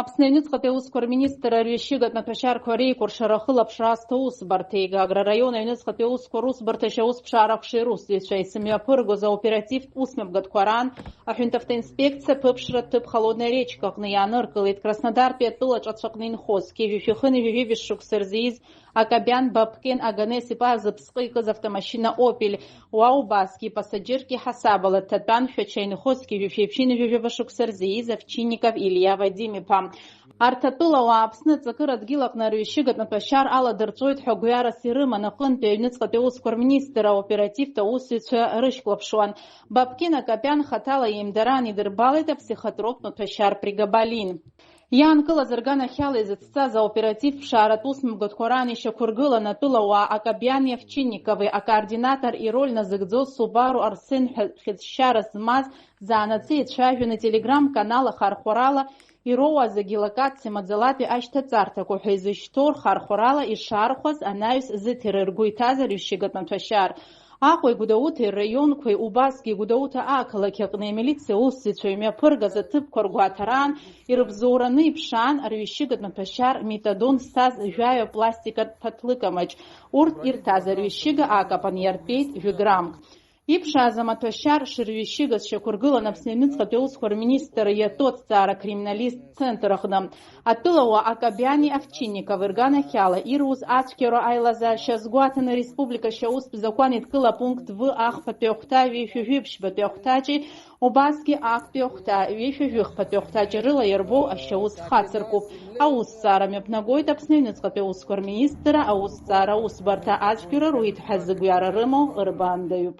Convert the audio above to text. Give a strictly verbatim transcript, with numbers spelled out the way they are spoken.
Аԥсны аҩныҵҟатәи аусқәа рминистрра арҩашьыгатә маҭәашьарқәа реикәыршара ахылаԥшра азҭо усбарҭеи Гагра араион аҩныҵҟатәи аусқәа русбарҭа ашьаусԥшаара аҟәшеи русзуҩцәеи сымҩаԥыргоз аоперативтә усмҩаԥгатәқәа раан аҳәынҭавтоинспекциа аԥыԥшра ҭыԥ Холодная речка аҟны иааныркылеит Краснодартәи атәылаҿацә аҟны инхоз, зқьи жәшәи хынҩажәи жәибжь шықәса рзы ииз Акобиан Бабкен Аганес-иԥа зыԥсҟы икыз автомашьына Opel, уа убасгьы ипассаџьыргьы ҳасабала дҭатәан, Шәача инхоз зқьи жәшәи ԥшьынҩажәи жәаба шықәса рзы ииз Овчинников Илиа Вадим-иԥа. Арҭ атәылауаа Аԥсны аҵакыра адгьыл аҟны арҩашьыгатә маҭәашьар аладырҵәоит ҳәа гәҩарас ирыман аҟынтәи аҩныҵҟатәи аусқәа рминистр аоперативтә аусзуҩцәа рышьклаԥшуан. Бабкен Акобиан хаҭала иеимдараан идырбалеит аԥсихотроптә маҭәашьар прегабалин. Иаанкылаз рганахьала изыцҵаз аоперативтә ԥшааратә усмҩаԥгатәқәа раан ишьақәыргылан атәылауаа Акобиани Овчинникови, акоординатор ироль назыгӡоз Субару Арсен ҳәа хьыӡшьара змаз заанаҵы ицәажәаны Telegram-канал ахархәарала ироуа зегьы локациа маӡалатәи ашьҭаҵарҭақәа ҳәа изышьҭоу рхархәарала ишаархәаз анаҩс зыҭира ргәы иҭаз арҩашьыгатә маҭәашьар. Аҟәеи Гәдоуҭеи рраионқәеи, убасгьы Гәдоуҭа ақалақь аҟны амилициа усзуҩцәа имҩаԥыргаз аҭыԥқәа ргәаҭараан, ирыбзоураны иԥшаан арҩашьыгатә маҭәашьар метадон зҭаз жәаҩа пластикатә ԥаҭлыкамаҿ. Урҭ ирҭаз арҩашьыга акапан иартәеит жәа граммк. Иԥшааз амаҭәашьар шырҩашьыгаз шьақәыргылан Аԥсны аҩныҵҟатәи аусқәа рминистр иатәу аҭҵаара криминалисттә центр аҟны. Атәылауаа Акобиани Овчинникови рганахьала ируз ацәгьара аилазаашьа азгәаҭаны ареспублика ашьаустә закәан еидкыла апункт В ахԥатәи ахәҭа ҩышәи жәибжьбатәи ахәҭаҷи, убасгьы актәи ахәҭа ҩышәи жәыхԥатәи ахәҭаҷи рыла иарбоу ашьаус хацыркуп. Аусҭҵаара мҩаԥнагоит Аԥсны аҩныҵҟатәи аусқәа рминистрра аусҭҵаара усбарҭа. Ацәгьара руит ҳәа зыгәҩара рымоу рбаандаҩуп.